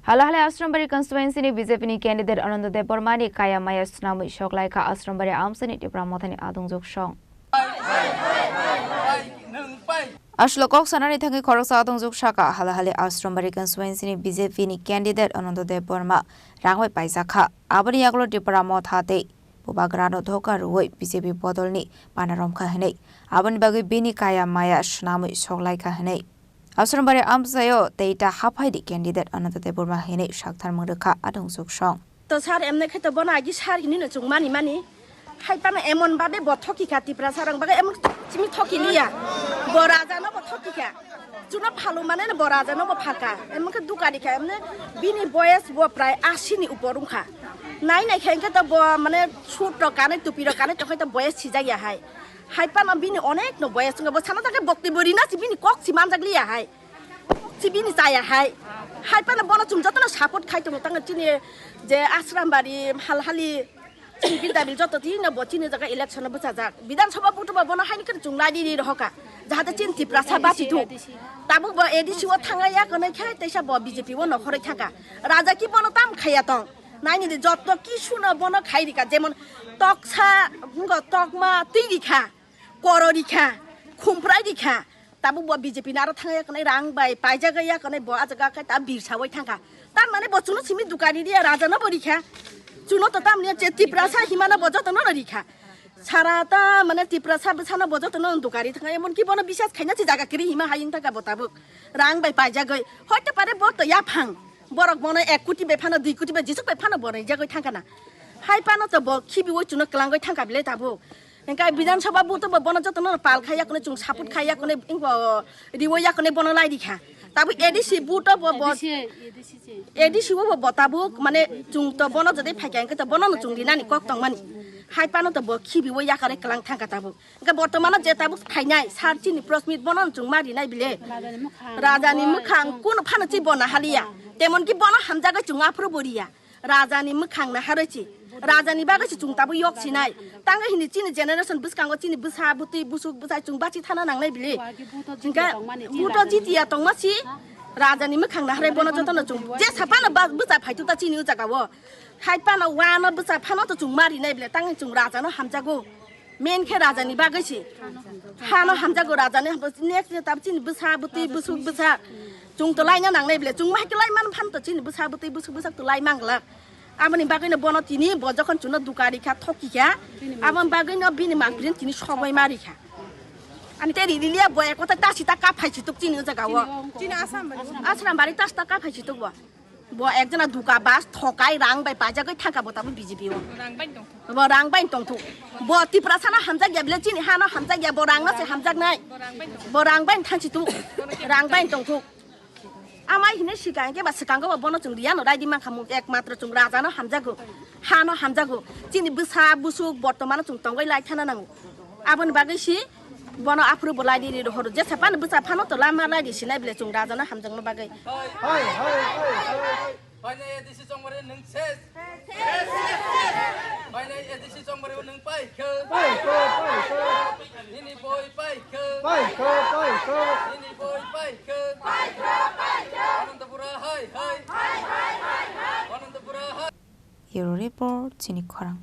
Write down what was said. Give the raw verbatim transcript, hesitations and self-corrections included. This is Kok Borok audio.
Halahali Asrambari constituency ni B J P ni candidate Ananda Debbarma ni kaya maya swnamwi soklaikha Asrambari amsani Tipra Mothani adongjwk song. Aswk kok sanani thangwi khoroksa adongjwk saka, halahali Asrambari constituency ni B J P ni candidate Ananda Debbarma rang bai paijakha. Aboni yagulo Tipra Motha tei Bubagrano dhoka rwui B J P bodolni pana romkha hwnwi, aboni bagwi bini kaya maya swnamwi soklaikha hwnwi Asrambari amchaio tei ta haphaidi candidate Ananda Debbarma hwnwi sakthar mwngrwkha adongjwk song. To sir, emne khe to bono agi sir hinwi no chwng mani mani. Hai pano emon babe bo thoki kha Tiprasa rang bagwi emon chimi thoki liya. Bo raja no bo thoki kha. Chuno phalu mane no bo raja no bo phaka. Emon khe dukari kha emne bini boyes bo prai asi ni upor wngkha. Nai nai khe to bo mane suit rok kanai tupi rok kanai to khai to boyes sijak ya hai. Hai pano bini onek no boyes wngkha bo sana ta khe bokti bo rina si bini kok si manjak liya hai. Si bini chaya hai. Hai pano bono chwng jotono support khai tongo tang chini je Asrambari halhali chini Bidyabil joto tini bo chini jaga election bwchajak. Bidhan Sabha butuba bono haini khe chwng lai di rohoka. Jahate chini Tiprasa bachi thu. Tabuk bo A D C o thangya konai khai teisa bo B J P o nokhoroi thangka. Raja ki bono tam khaya tong. Naini de joto ki suno bono khai rika jemon toksa ngo tokma twi rikha. Koro rikha. Khumprai rikha. Tabuk bo B J P naro thangya konai rang bai paijak ya konai bo ajaga khe ta birsa oi thangkha. Tar mane bo chuno simi dukari riya raja no bo rikha. Chuno to tamni che Tiprasa himana bo joto no rikha. Sara ta mane Tiprasa bwsano bo joto no dukari thangkha. Emon ki bono bisas khaina si jaga kiri hima hayung thangkha bo tabuk. Rang bai paijagoi. Hoite pare bo to yaphang. Borok bono ek koti bai phano dui koti bai jisuk bai phano bo rijagoi thangkha na. Hai pano to bo khibi oi chuno klangoi thangkha bile tabuk. Hingke Bidhan Sabha buto bo bono jotono pal khai yakone chwng support khai yakone ingo riwo yakone bono lai rikha. Tabuk A D C buto bo bo A D C o bo bo tabuk mane chwng to bono jodi phaikha hingke to bono no chwng rinani kok tongmani. Hai pano to bo khibiwo yakare klang thangkha tabuk. Hingke bortomano je tabuk phainai sar chini prosmit bono no chwng ma rinai bile. Rajani mwkhang kuno phano chi bo nahaliya. Temon ki bono hamjagoi chwng aphuru bo riya. Rajani mwkhang naharoi chi. Rajani bagwi se chwng tabuk yok sinai. Tangwi hini chini generation bwskango chini bwsa bwtwi busuk bwsai chwng bachi thana nangnai bili. Hingke buto jitiya tongma si. Rajani mwkhang naharoi bono jotono chwng. Je saphano ba bwsa phaitu ta chini o jaga o. Hai phano wano bwsa phano to chwng ma rinai bili. Tangwi chwng rajano hamjago. Main khe rajani bagwi se. Hano hamjago rajani hamjago. Next je tab chini bwsa bwtwi busuk bwsa. Chwng to laina nangnai bile. Chwng ma hai khe lai man phan to chini bwsa bwtwi busuk bwsa to lai manglak. Aboni bagwi no bono tini bo jokhon chwngno dukari kha thoki kha. Aboni bagwi no bini mangpili tini sogoi mari kha. Ani te riliya bo ekota ta sita ka phai situk chini o jaga o. Chini Asrambari. Asrambari ta sita ka phai situk bo. Bo ekjona duka bas thokai rang bai pajagoi thangka bo tamo B J P o. Rang bai tongthok. Bo rang bai tongthok. Bo Tiprasa no hamjak ya bile chini ha no hamjak ya bo rang no se hamjak nai. Bo rang bai thangsi tu. Rang bai tongthok. Amai hine sikang ke ba sikang ko bono chwng riya no raidi mankha mu ekmatro chwng raja no hamjago. Ha no hamjago. Chini bwsa busuk bortomano chwng tongoi lai thana nango. Aboni bagwi si bono aphuru bo lai di ri rohoro. Jesa phano bwsa phano to lama lai di sinai bile chwng raja no hamjakno bagwi. Hai, hai, hai, hai. Painai A D C chongmare nwng ses. Painai A D C chongmare nwng paikha. Paikha, paikha. Nini boi paikha. Paikha, paikha. Nini boi paikha. Anantapura hai, hai. Anantapura hai. Bureau Report, chini khorang.